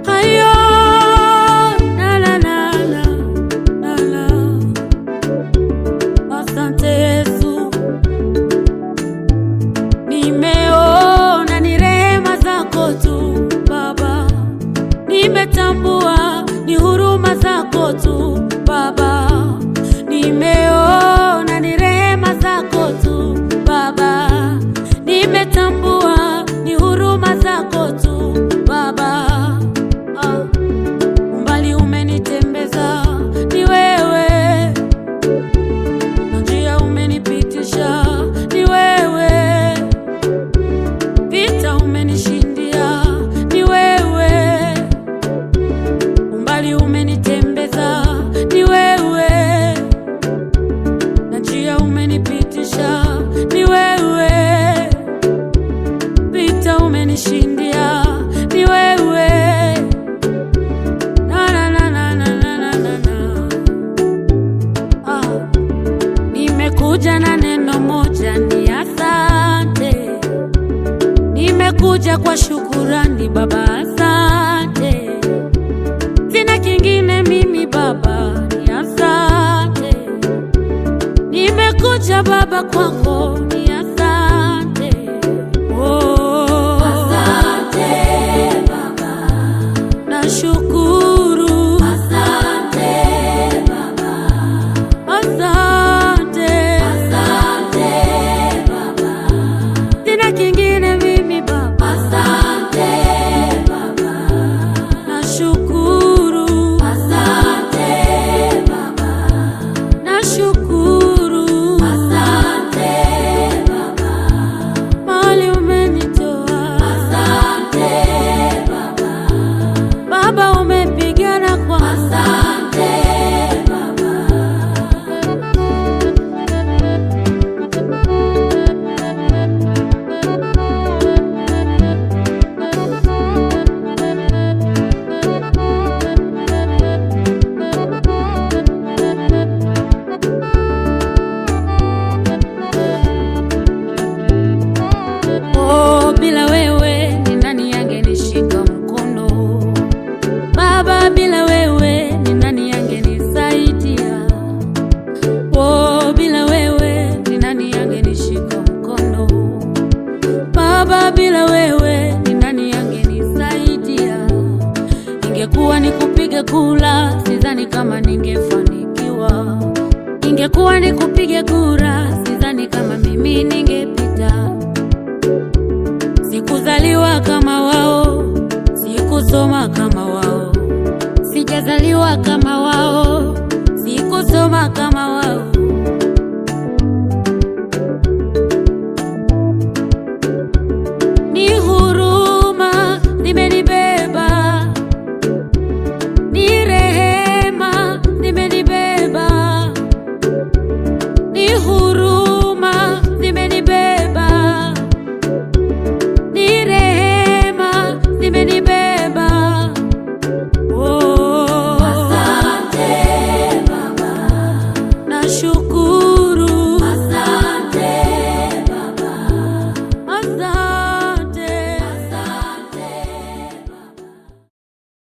Hayo, na na na na na na. Asante Yesu, nimeona ni rehema zako tu Baba, nimetambua ni huruma zako tu Baba, nimeona ni rehema zako tu Baba, nimetambua ni huruma zako tu Baba. Ah, umbali umenitembeza ni wewe, na njia umenipitisha ni wewe, vita umenishindia ni wewe, umbali umenitembeza ni wewe, na njia umenipitisha ni wewe, vita umenishindia ni wewe. Na, na, na, na, na, na, na, na, na. Ah. Nimekuja na neno moja ni asante. Nimekuja kwa shukurani Baba, asante. Sina kingine mimi Baba, ni asante. Nimekuja Baba kwako ni asante. Oh. Asante Baba, Nashukuru. asante Baba, Asante. asante Baba, Sina kingine mimi Baba, asante Baba, nashukuru. asante Baba, Nashukuru asante Baba, mahali umenitoa asante Baba, Baba, umepigana kwa asante Baba. Oh, bila wewe ni nani angenishika mkono Baba, bila wewe ni nani angenisaidia? Oh, bila wewe ni nani angenishika mkono Baba, bila wewe ni nani angenisaidia? Ingekuwa ni kupiga kula, sidhani kama ningefanikiwa. Ingekuwa ni kupiga kura, sidhani kama mimi ningepita. Sikuzaliwa kama wao, sikusoma kama wao, sijazaliwa kama wao, sikusoma kama wao.